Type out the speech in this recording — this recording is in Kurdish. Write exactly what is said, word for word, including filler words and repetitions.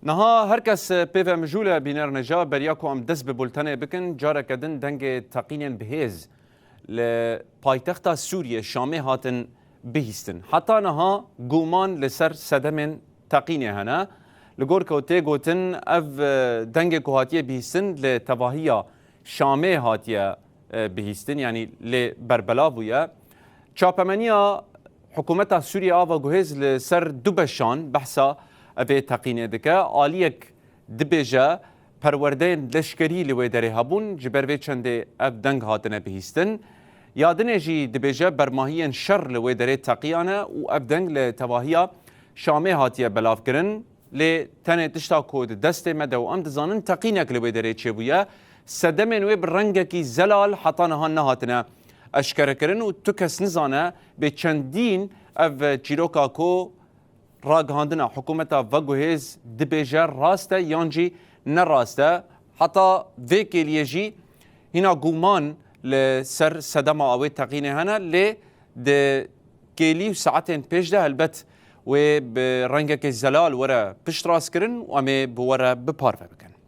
Niha her kes pê ve mijûl e, bîner nêja, beriya ku em dest bi bultenê bikin, careke din dengê teqînên bihêz li paytexta Sûriyê Şamê hatin bihîstin. Heta niha guman li ser sedemên teqînê hene. Li gor ku tê gotin, ev, e, dengê ku hatiye bihîstin li tevahiya Şamê hatiye, e, bihîstin, yanî lê berbela bûye. Çapemeniya Hikûmeta Sûriyê a veguhêz li ser du beşan behsa evê teqînê dike. Aliyek dibêje perwerdeyên leşkerî li wê derê hebûn, ji ber vê çendê ev deng hatine bihîstin. Ya dinê jî dibêje bermahiyên şer li wê derê teqiyane û ev deng li tevahiya Şamê hatiye belavkirin. Lê tenê tişta ku di destê me de û em dizanin teqînek li wê derê çêbûye, sedemên wê bi rengekî zelal heta niha nehatine eşkerekirin û tu kes nizane bê çendîn ev çîroka ku ragihandina hikûmeta veguhêz dibêje rast e yan jî ne rast e. Heta vê kêliyê jî hîna guman li ser sedema wê teqînê hene, lê di kêlî û saetên pêş de helbet wê bi rengekê zelal were piştrastkirin û em ê bi we re bi parve bikin.